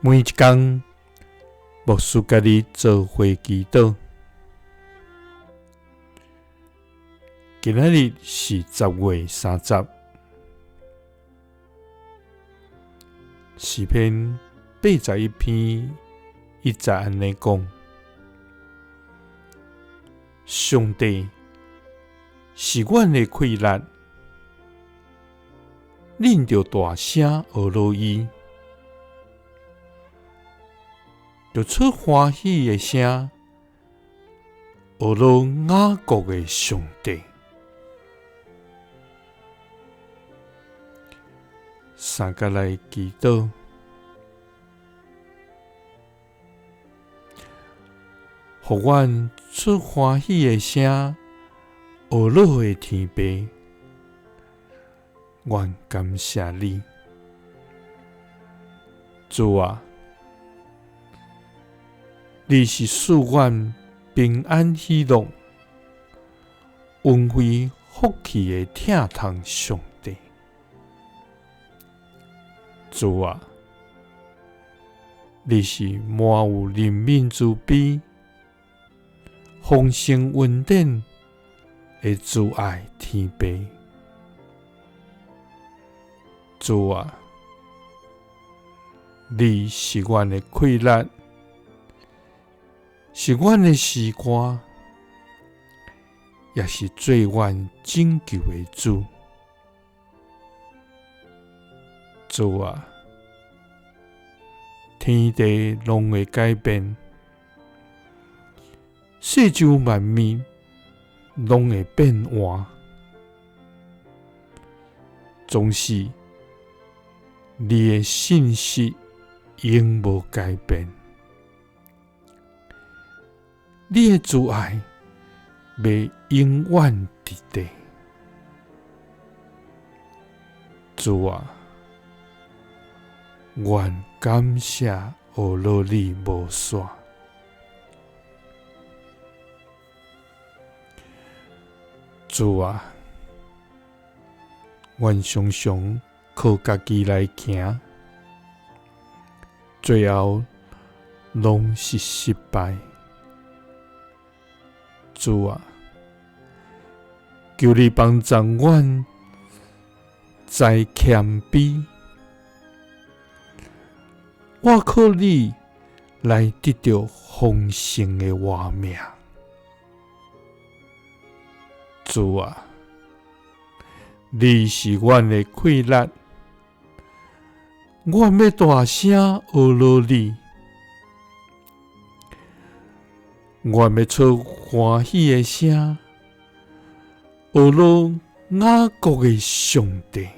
每一工，牧師佮你做伙祈禱。今仔日是10月30，詩篇81篇1節按呢講：上帝是阮的氣力，恁著大聲呵咾伊，著出歡喜的聲，呵咾雅各的上帝。三佮來祈禱，予阮出歡喜的聲，呵咾的天父，阮感謝你，主啊，你是賜阮平安喜樂、恩惠福氣的疼痛上帝。主啊，你是滿有憐憫慈悲、豐盛恩典的慈愛天父。主啊，你是阮的氣力，是阮的詩歌，也是做阮拯救的主。主啊，天地攏會改變，世上萬物攏會變換，總是你的信實永無改變，你的慈愛欲永遠佇咧。主啊，阮感謝呵咾你無散。主啊，阮常常靠家己來行，最後攏是失敗。主啊，求你幫助阮知謙卑，我靠你來得著豐盛的活命。主啊，你是阮的氣力，阮欲大聲呵咾你，阮欲出歡喜的聲，呵咾雅各的上帝。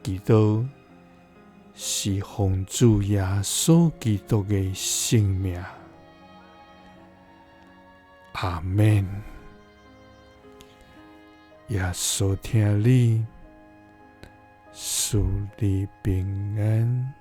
祈禱是奉主耶穌基督的聖名，阿們。耶穌疼你，賜你平安。